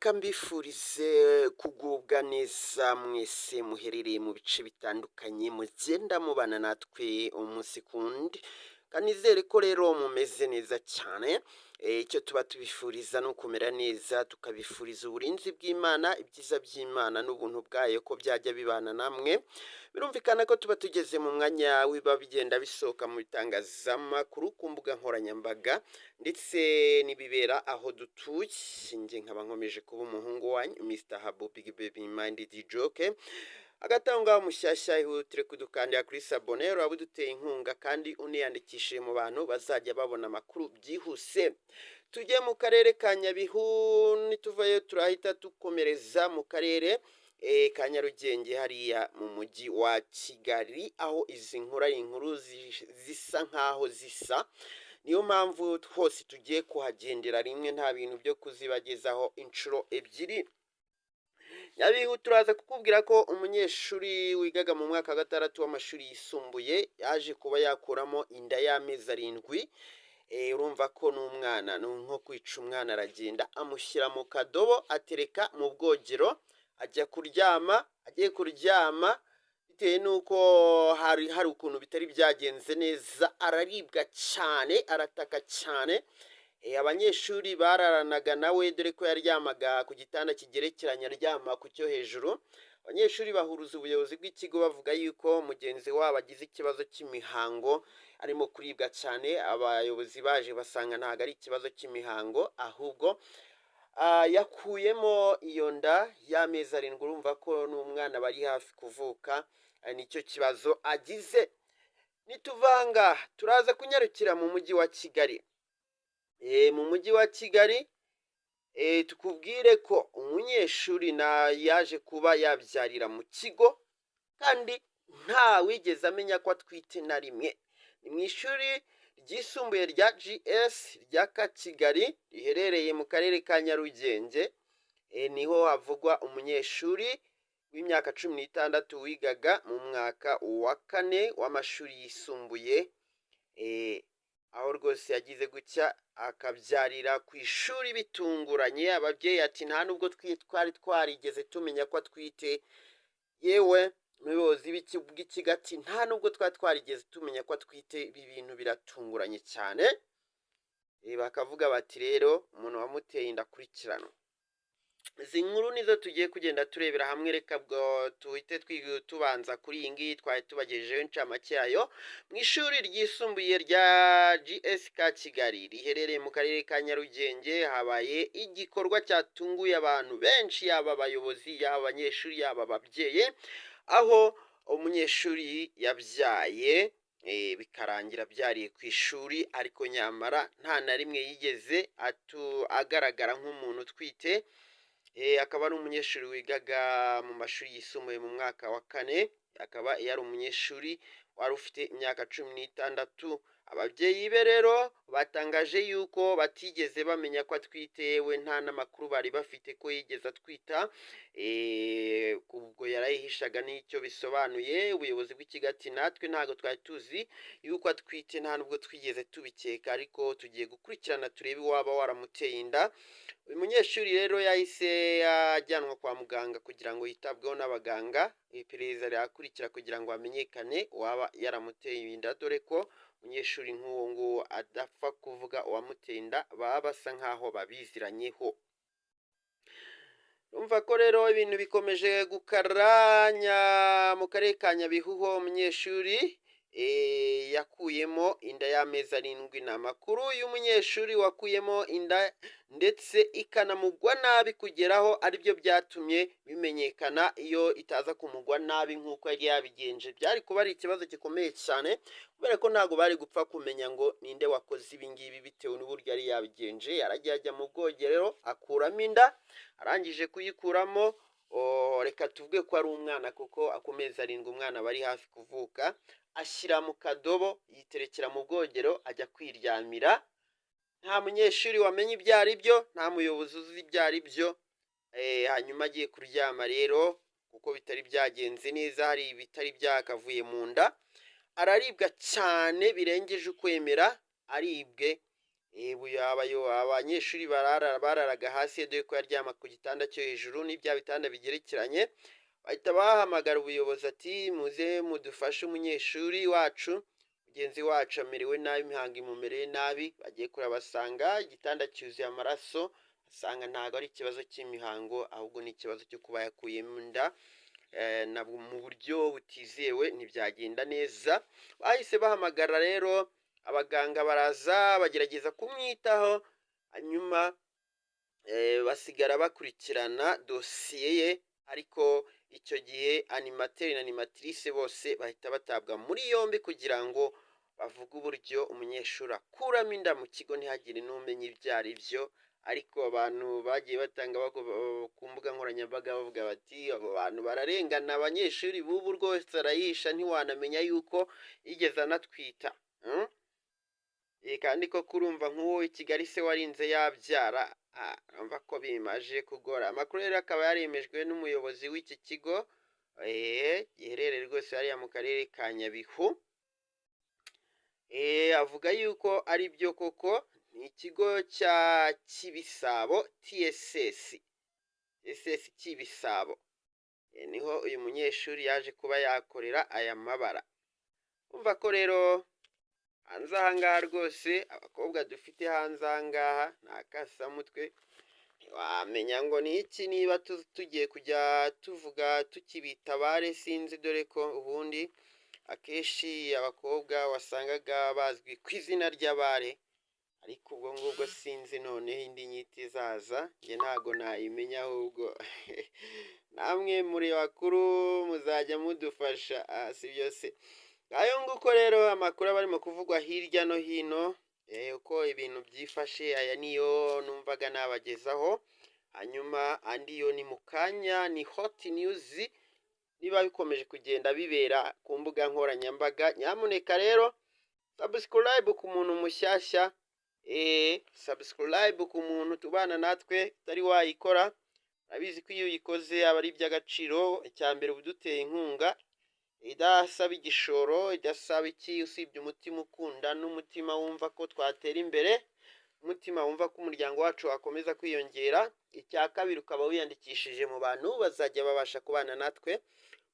Reka mbifurize kugubwa neza mwese muherereye mu bice bitandukanye, mugenda mubana natwe umunsi ku wundi. Kanizere ko rero mumeze neza cyane. Icyo tuba tubifuriza ni ukumera neza, tukabifuriza uburinzi bw'Imana, ibyiza by'Imana n'ubuntu bwayo ko byajya bibana namwe. Birumvikana ko tuba tugeze mu mwanya w'ibiba bigenda bisohoka mu bitangazamakuru, ku mbuga nkoranyambaga ndetse n'ibibera aho dutuye. Njye nkaba nkomeje kuba umuhungu wanyu, Mr Habo Big Baby Mind Joke. Hagati aho ngaho, mushyashya, ihutire kudukandira kuri s'abonner, uraba uduteye inkunga kandi uniyandikishije mu bantu bazajya babona amakuru byihuse. Tujye mu karere ka Nyabihu, nituvayo turahita dukomereza mu karere ka Nyarugenge hariya mu mujyi wa Kigali, aho izi nkuru ari inkuru zisa nkaho zisa. Niyo mpamvu hose tugiye kuhagendera rimwe, nta bintu byo kuzibagezaho inshuro ebyiri. Nyabihu, turaza kukubwira ko umunyeshuri wigaga mu mwaka wa gatandatu w'amashuri yisumbuye yaje kuba yakuramo inda y'amezi 7. Urumva ko n'umwana ni nko kwica umwana. Aragenda amushyira mu kadobo, atereka mu bwogero, ajya kuryama. Agiye kuryama, bitewe n'uko hari ukuntu bitari byagenze neza, araribwa cyane, arataka cyane. Abanyeshuri bararanaga nawe, dore ko yaryamaga ku gitanda kigerekeranye, aryama ku cyo hejuru. Abanyeshuri bahuruza ubuyobozi bw'ikigo bavuga yuko mugenzi wabo agize ikibazo cy'imihango, arimo kuribwa cyane. Abayobozi baje basanga ntabwo ari ikibazo cy'imihango, ahubwo yakuyemo iyo nda y'amezi 7. Urumva ko n'umwana bari hafi kuvuka, nicyo kibazo agize. Nituvanga turaza kunyarukira mu mujyi wa Kigali. Mu mujyi wa Kigali tukubwire ko umunyeshuri na yaje kuba yabyarira mu kigo kandi nta wigeze amenya ko atwite na rimwe. Ni mu ishuri ryisumbuye rya GS rya Kigali riherereye mu karere ka Nyarugenge. Niho havugwa umunyeshuri w'imyaka 16 wigaga mu mwaka wa kane w'amashuri yisumbuye, aho rwose yagize gutya akabyarira ku ishuri bitunguranye. Ababyeyi ati: "Nta nubwo twari twarigeze tumenya ko atwite." Yewe, umuyobozi bw'ikigo ati: "Nta nubwo twari twarigeze tumenya ko atwite, ibi bintu biratunguranye cyane." Bakavuga bati: "Rero umuntu wamuteye inda akurikiranwa." Izi nkuru nizo tugiye kugenda turebera hamwe. Reka bwo tuhite tubanza kuri iyi ngiyi twari tubagejejeho incamake yayo. Mu ishuri ryisumbuye rya GSK Kigali riherereye mu karere ka Nyarugenge habaye igikorwa cyatunguye abantu benshi, yaba abayobozi, yaba abanyeshuri, yaba ababyeyi, aho umunyeshuri yabyaye bikarangira abyariye ku ishuri, ariko nyamara nta na rimwe yigeze agaragara nk'umuntu utwite. Akaba ari umunyeshuri wigaga mu mashuri yisumbuye mu mwaka wa kane, akaba yari umunyeshuri wari ufite imyaka 16. Ababyeyi be rero batangaje yuko batigeze bamenya ko atwite, yewe nta n'amakuru bari bafite ko yigeze atwita. Ubwo yarayihishaga n'icyo bisobanuye. Ubuyobozi bw'ikigo ati: "Natwe ntabwo twari tuzi yuko atwite, nta nubwo twigeze tubikeka, ariko tugiye gukurikirana turebe uwaba waramuteye inda." Uyu munyeshuri rero yahise ajyanwa kwa muganga kugira ngo yitabweho n'abaganga. Iperereza rirakurikira kugira ngo hamenyekane uwaba yaramuteye inda, dore ko umunyeshuri nk'uwo nguwo adapfa kuvuga uwamuteye inda, baba basa nk'aho babiziranyeho. Urumva ko rero ibintu bikomeje gukaranya mu karere ka Nyabihu ho umunyeshuri yakuyemo inda y'amezi 7. Ni amakuru y'umunyeshuri wakuyemo inda ndetse ikanamugwa nabi kugeraho aribyo byatumye bimenyekana. Iyo itaza kumugwa nabi nk'uko yari yabigenje, byari kuba ari ikibazo gikomeye cyane, kubera ko ntabwo bari gupfa kumenya ngo ninde wakoze ibi ngibi bitewe n'uburyo yari yabigenje. Yaragiye ajya mu bwogero akuramo inda, arangije kuyikuramo, reka tuvuge ko ari umwana, kuko ku mezi 7 umwana aba ari hafi kuvuka, ashyira mu kadobo, yiterekera mu bwogero, ajya kwiryamira. Nta munyeshuri wamenye ibyo ari byo, nta muyobozi uzi ibyo ari byo. Hanyuma agiye kuryama rero, kuko bitari byagenze neza, hari ibitari byakavuye mu nda, araribwa cyane birengeje ukwemera, aribwe. Abanyeshuri bararaga hasi, dore ko yaryama ku gitanda cyo hejuru, n'ibya bitanda bigerekeranye. Bahita bahamagara ubuyobozi ati: "Muze mudufashe, umunyeshuri wacu, mugenzi wacu amerewe nabi, imihango imumereye nabi." Bagiye kureba basanga igitanda cyuzuye amaraso, basanga ntabwo ari ikibazo cy'imihango, ahubwo ni ikibazo cyo kuba yakuyemo inda mu buryo butizewe. Ntibyagenda neza. Bahise bahamagara rero abaganga, baraza bagerageza kumwitaho, hanyuma basigara bakurikirana dosiye ye. Ariko icyo gihe animateur na animatrice bose bahita batabwa muri yombi kugira ngo bavuge uburyo umunyeshuri akuramo inda mu kigo ntihagire n'umenya ibyo ari byo. Ariko abantu bagiye batanga ku mbuga nkoranyambaga bavuga bati: "Abo bantu bararengana, abanyeshuri b'ubu rwose arayihisha ntiwanamenya yuko yigeze anatwita." Kandi koko urumva nk'uwo i Kigali se warinze yabyara, urumva ko bimaje kugora. Amakuru rero akaba yaremejwe n'umuyobozi w'iki kigo giherereye rwose hariya mu karere ka Nyabihu. Avuga yuko ari byo koko, ni ikigo cya Kibisabo TSS, TSS Kibisabo. Niho uyu munyeshuri yaje kuba yakorera aya mabara. Umva ko rero hanze aha ngaha rwose, abakobwa dufite hanze aha ngaha ni akasamutwe, ntiwamenya ngo ni iki, niba tugiye kujya tuvuga tukibita bare sinzi, dore ko ubundi akenshi abakobwa wasangaga bazwi ku izina ry'abare. Ariko ubwo ngubwo sinzi noneho indi nyito izaza, njye ntago nayimenya, ahubwo namwe muri bakuru muzajya mudufasha, si byo se? Ngayo nguko rero amakuru aba arimo kuvugwa hirya no hino, uko ibintu byifashe, aya niyo numvaga nabagezaho. Hanyuma andi yo ni mu kanya, ni hot news niba bikomeje kugenda bibera ku mbuga nkoranyambaga. Nyamuneka rero subscribe ku muntu mushyashya, subscribe ku muntu tubana natwe utari wayikora. Urabizi ko iyo uyikoze aba ari iby'agaciro. Icya mbere, uba uduteye inkunga idasaba igishoro, idasaba iki, usibye umutima ukunda n'umutima wumva ko twatera imbere, umutima wumva ko umuryango wacu wakomeza kwiyongera. Icya kabiri, ukaba wiyandikishije mu bantu bazajya babasha kubana natwe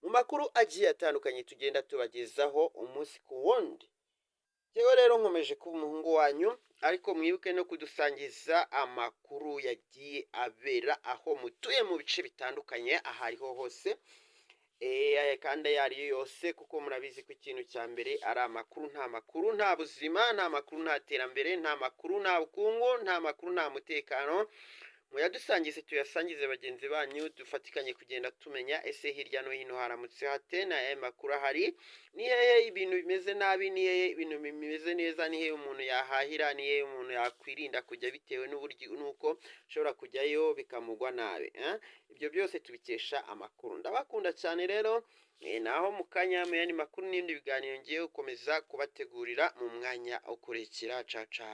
mu makuru agiye atandukanye tugenda tubagezaho umunsi ku wundi. Yewe rero nkomeje kuba umuhungu wanyu, ariko mwibuke no kudusangiza amakuru yagiye abera aho mutuye mu bice bitandukanye, aho ariho hose, kandi ayo ariyo yose, kuko murabizi ko ikintu cya mbere ari amakuru. Nta makuru nta buzima, nta makuru nta terambere, nta makuru nta bukungu, nta makuru nta mutekano. Muyadusangize, tuyasangize bagenzi banyu, dufatikanye kugenda tumenya ese hirya no hino haramutse hate, ni ayahe makuru ahari, ni hehe ibintu bimeze nabi, ni hehe ibintu bimeze neza, ni hehe umuntu yahahira, ni hehe umuntu yakwirinda kujya bitewe n'uburyo n'uko ashobora kujyayo bikamugwa nabi, eh? Ibyo byose tubikesha amakuru. Ndabakunda cyane rero, naho mu kanya mu yandi makuru n'ibindi biganiro ngiye gukomeza kubategurira mu mwanya ukurikira. Caca.